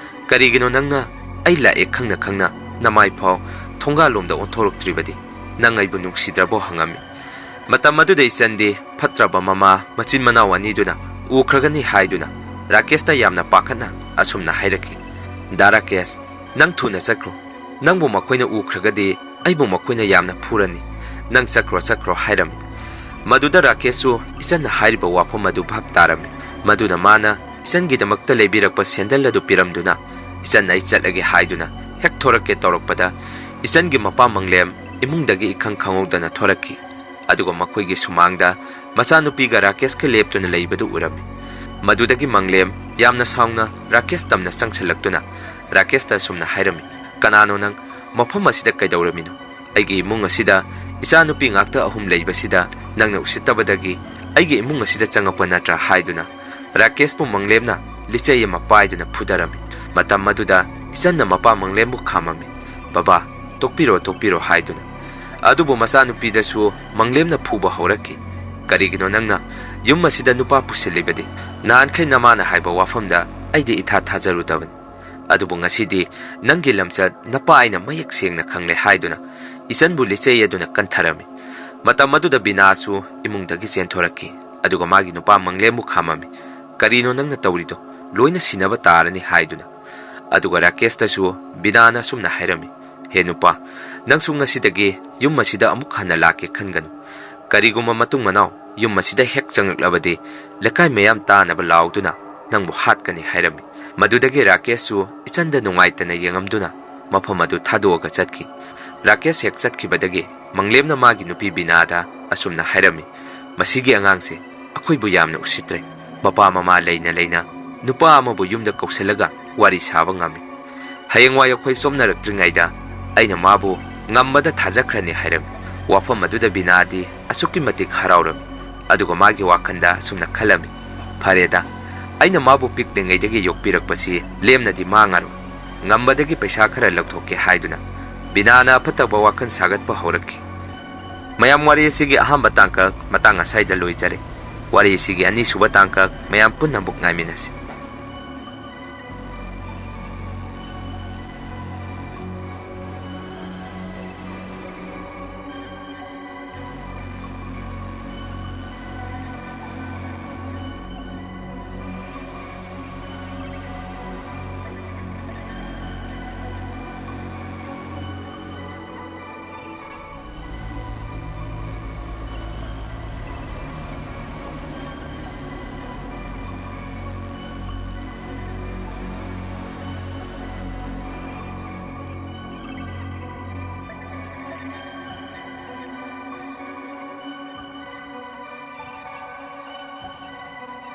ꯀꯔꯤꯒꯤꯅꯣ ꯅꯪꯅ ꯑꯩ ꯂꯥꯛꯑꯦ ꯈꯪꯅ ꯈꯪꯅ ꯅꯃꯥꯏ ꯐꯥꯎ ꯊꯣꯡꯒꯥꯜꯂꯣꯝꯗ ꯑꯣꯟꯊꯣꯔꯛꯇ꯭ꯔꯤꯕꯗꯤ? ꯅꯪ ꯑꯩꯕꯨ ꯅꯨꯡꯁꯤꯗ꯭ꯔꯕꯣ?" ꯍꯪꯉꯝꯃꯤ꯫ ꯃꯇꯝ ꯑꯗꯨꯗ ꯏꯆꯟꯗꯤ ꯐꯠꯇ꯭ꯔꯕ ꯃꯃꯥ ꯃꯆꯤꯟ ꯃꯅꯥꯎ ꯑꯅꯤꯗꯨꯅ ꯎꯈ꯭ꯔꯒꯅꯤ ꯍꯥꯏꯗꯨꯅ ꯔꯥꯀꯦꯁꯇ ꯌꯥꯝꯅ ꯄꯥꯈꯠꯅ ꯑꯁꯨꯝꯅ ꯍꯥꯏꯔꯛꯈꯤ, "ꯗꯥ ꯔꯥꯀꯦꯁ, ꯅꯪ ꯊꯨꯅ ꯆꯠꯈ꯭ꯔꯣ꯫ ꯅꯪꯕꯨ ꯃꯈꯣꯏꯅ ꯎꯈ꯭ꯔꯒꯗꯤ ꯑꯩꯕꯨ ꯃꯈꯣꯏꯅ ꯌꯥꯝꯅ ꯐꯨꯔꯅꯤ꯫ ꯅꯪ ꯆꯠꯈ꯭ꯔꯣ, ꯆꯠꯈ꯭ꯔꯣ" ꯍꯥꯏꯔꯝꯃꯤ꯫ ꯃꯗꯨꯗ ꯔꯥꯀꯦꯁꯁꯨ ꯏꯆꯟꯅ ꯍꯥꯏꯔꯤꯕ ꯋꯥꯐꯝ ꯑꯗꯨ ꯚꯥꯞ ꯇꯥꯔꯝꯃꯤ꯫ ꯃꯗꯨꯅ ꯃꯥꯅ ꯏꯆꯟꯒꯤꯗꯃꯛꯇ ꯂꯩꯕꯤꯔꯛꯄ ꯁꯦꯟꯗꯜ ꯑꯗꯨ ꯄꯤꯔꯝꯗꯨꯅ, "ꯏꯆꯟ, ꯑꯩ ꯆꯠꯂꯒꯦ" ꯍꯥꯏꯗꯨꯅ ꯍꯦꯛ ꯊꯣꯔꯛꯀꯦ ꯇꯧꯔꯛꯄꯗ, ꯏꯆꯟꯒꯤ ꯃꯄꯥ ꯃꯪꯂꯦꯝ ꯏꯃꯨꯡꯗꯒꯤ ꯏꯈꯪ ꯈꯪꯍꯧꯗꯅ ꯊꯣꯔꯛꯈꯤ꯫ ꯑꯗꯨꯒ ꯃꯈꯣꯏꯒꯤ ꯁꯨꯃꯥꯡꯗ ꯃꯆꯥꯅꯨꯄꯤꯒ ꯔꯥꯀꯦꯁꯀ ꯂꯦꯞꯇꯨꯅ ꯂꯩꯕꯗꯨ ꯎꯔꯝꯃꯤ꯫ ꯃꯗꯨꯗꯒꯤ ꯃꯪꯂꯦꯝ ꯌꯥꯝꯅ ꯁꯥꯎꯅ ꯔꯥꯀꯦꯁ ꯇꯝꯅ ꯆꯪꯁꯤꯜꯂꯛꯇꯨꯅ ꯔꯥꯀꯦꯁꯇ ꯑꯁꯨꯝꯅ ꯍꯥꯏꯔꯝꯃꯤ, "ꯀꯅꯥꯅꯣ ꯅꯪ? ꯃꯐꯝ ꯑꯁꯤꯗ ꯀꯩꯗꯧꯔꯝꯃꯤꯅꯣ? ꯑꯩꯒꯤ ꯏꯃꯨꯡ ꯑꯁꯤꯗ ꯏꯆꯥꯅꯨꯄꯤ ꯉꯥꯛꯇ ꯑꯍꯨꯝ ꯂꯩꯕꯁꯤꯗ ꯅꯪꯅ ꯎꯁꯤꯠꯇꯕꯗꯒꯤ ꯑꯩꯒꯤ ꯏꯃꯨꯡ ꯑꯁꯤꯗ ꯆꯪꯉꯛꯄ ꯅꯠꯇ꯭ꯔꯥ?" ꯍꯥꯏꯗꯨꯅ ꯔꯥꯀꯦꯁꯄꯨ ꯃꯪꯂꯦꯝꯅ ꯂꯤꯆꯩ ꯑꯃ ꯄꯥꯏꯗꯨꯅ ꯐꯨꯗꯔꯝꯃꯤ꯫ ꯃꯇꯝ ꯑꯗꯨꯗ ꯏꯆꯟꯅ ꯃꯄꯥ ꯃꯪꯂꯦꯝꯕꯨ ꯈꯥꯝꯃꯝꯃꯤ, "ꯕꯕꯥ, ꯇꯣꯛꯄꯤꯔꯣ, ꯇꯣꯛꯄꯤꯔꯣ" ꯍꯥꯏꯗꯨꯅ꯫ ꯑꯗꯨꯕꯨ ꯃꯆꯥꯅꯨꯄꯤꯗꯁꯨ ꯃꯪꯂꯦꯝꯅ ꯐꯨꯕ ꯍꯧꯔꯛꯈꯤ꯫ "ꯀꯔꯤꯒꯤꯅꯣ ꯅꯪꯅ ꯌꯨꯝ ꯑꯁꯤꯗ ꯅꯨꯄꯥ ꯄꯨꯁꯤꯜꯂꯤꯕꯗꯤ? ꯅꯍꯥꯟꯈꯩ ꯅꯃꯥꯅ ꯍꯥꯏꯕ ꯋꯥꯐꯝꯗ ꯑꯩꯗꯤ ꯏꯊꯥ ꯊꯥꯖꯔꯨꯗꯕꯅꯤ꯫ ꯑꯗꯨꯕꯨ ꯉꯁꯤꯗꯤ ꯅꯪꯒꯤ ꯂꯝꯆꯠ ꯅꯄꯥ ꯑꯩꯅ ꯃꯌꯦꯛ ꯁꯦꯡꯅ ꯈꯪꯂꯦ" ꯍꯥꯏꯗꯨꯅ ꯏꯆꯟꯕꯨ ꯂꯤꯆꯩ ꯑꯗꯨꯅ ꯀꯟꯊꯔꯝꯃꯤ꯫ ꯃꯇꯝ ꯑꯗꯨꯗ ꯕꯤꯅꯥꯁꯨ ꯏꯃꯨꯡꯗꯒꯤ ꯆꯦꯟꯊꯣꯔꯛꯈꯤ꯫ ꯑꯗꯨꯒ ꯃꯥꯒꯤ ꯅꯨꯄꯥ ꯃꯪꯂꯦꯝꯕꯨ ꯈꯥꯝꯃꯝꯃꯤ꯫ "ꯀꯔꯤꯅꯣ ꯅꯪꯅ ꯇꯧꯔꯤꯗꯣ? ꯂꯣꯏꯅ ꯁꯤꯅꯕ ꯇꯥꯔꯅꯤ" ꯍꯥꯏꯗꯨꯅ꯫ ꯑꯗꯨꯒ ꯔꯥꯀꯦꯁꯇꯁꯨ ꯕꯤꯅꯥꯅ ꯑꯁꯨꯝꯅ ꯍꯥꯏꯔꯝꯃꯤ, "ꯍꯦ ꯅꯨꯄꯥ, ꯅꯪꯁꯨ ꯉꯁꯤꯗꯒꯤ ꯌꯨꯝ ꯑꯁꯤꯗ ꯑꯃꯨꯛ ꯍꯟꯅ ꯂꯥꯛꯀꯦ ꯈꯟꯒꯅꯨ꯫ ꯀꯔꯤꯒꯨꯝꯕ ꯃꯇꯨꯡ ꯃꯅꯥꯎ ꯌꯨꯝ ꯑꯁꯤꯗ ꯍꯦꯛ ꯆꯪꯂꯛꯂꯕꯗꯤ ꯂꯩꯀꯥꯏ ꯃꯌꯥꯝ ꯇꯥꯅꯕ ꯂꯥꯎꯗꯨꯅ ꯅꯪꯕꯨ ꯍꯥꯠꯀꯅꯤ" ꯍꯥꯏꯔꯝꯃꯤ꯫ ꯃꯗꯨꯗꯒꯤ ꯔꯥꯀꯦꯁꯁꯨ ꯏꯆꯟꯗ ꯅꯨꯡꯉꯥꯏꯇꯅ ꯌꯦꯡꯉꯝꯗꯨꯅ ꯃꯐꯝ ꯑꯗꯨ ꯊꯥꯗꯣꯛꯑꯒ ꯆꯠꯈꯤ꯫ ꯔꯥꯀꯦꯁ ꯍꯦꯛ ꯆꯠꯈꯤꯕꯗꯒꯤ ꯃꯪꯂꯦꯝꯅ ꯃꯥꯒꯤ ꯅꯨꯄꯤ ꯕꯤꯅꯥꯗ ꯑꯁꯨꯝꯅ ꯍꯥꯏꯔꯝꯃꯤ, "ꯃꯁꯤꯒꯤ ꯑꯉꯥꯡꯁꯦ ꯑꯩꯈꯣꯏꯕꯨ ꯌꯥꯝꯅ ꯎꯁꯤꯠꯇ꯭ꯔꯦ꯫ ꯃꯄꯥ ꯃꯃꯥ ꯂꯩꯅ ꯂꯩꯅ ꯅꯨꯄꯥ ꯑꯃꯕꯨ ꯌꯨꯝꯗ ꯀꯧꯁꯤꯜꯂꯒ ꯋꯥꯔꯤ ꯁꯥꯕ ꯉꯝꯃꯤ꯫ ꯍꯌꯦꯡꯋꯥꯏ ꯑꯩꯈꯣꯏ ꯁꯣꯝꯅꯔꯛꯇ꯭ꯔꯤꯉꯩꯗ ꯑꯩꯅ ꯃꯥꯕꯨ ꯉꯝꯕꯗ ꯊꯥꯖꯈ꯭ꯔꯅꯤ" ꯍꯥꯏꯔꯝꯃꯤ꯫ ꯋꯥꯐꯝ ꯑꯗꯨꯗ ꯕꯤꯅꯥꯗꯤ ꯑꯁꯨꯛꯀꯤ ꯃꯇꯤꯛ ꯍꯔꯥꯎꯔꯝꯃꯤ꯫ ꯑꯗꯨꯒ ꯃꯥꯒꯤ ꯋꯥꯈꯜꯗ ꯑꯁꯨꯝꯅ ꯈꯜꯂꯝꯃꯤ, "ꯐꯔꯦꯗ, ꯑꯩꯅ ꯃꯥꯕꯨ ꯄꯤꯛꯂꯤꯉꯩꯗꯒꯤ ꯌꯣꯛꯄꯤꯔꯛꯄꯁꯤ ꯂꯦꯝꯅꯗꯤ ꯃꯥꯡꯉꯔꯣꯏ꯫ ꯉꯝꯕꯗꯒꯤ ꯄꯩꯁꯥ ꯈꯔ ꯂꯧꯊꯣꯛꯀꯦ" ꯍꯥꯏꯗꯨꯅ ꯕꯤꯅꯥꯅ ꯑꯐꯠꯇꯕ ꯋꯥꯈꯜ ꯁꯥꯒꯠꯄ ꯍꯧꯔꯛꯈꯤ꯫ ꯃꯌꯥꯝ, ꯋꯥꯔꯤ ꯑꯁꯤꯒꯤ ꯑꯍꯥꯟꯕ ꯇꯥꯡꯀꯛ ꯃꯇꯥꯡ ꯑꯁꯥꯏꯗ ꯂꯣꯏꯖꯔꯦ꯫ ꯋꯥꯔꯤ ꯑꯁꯤꯒꯤ ꯑꯅꯤꯁꯨꯕ ꯇꯥꯡꯀꯛ ꯃꯌꯥꯝ ꯄꯨꯟꯅ ꯑꯃꯨꯛ ꯉꯥꯏꯃꯤꯟꯅꯁꯤ꯫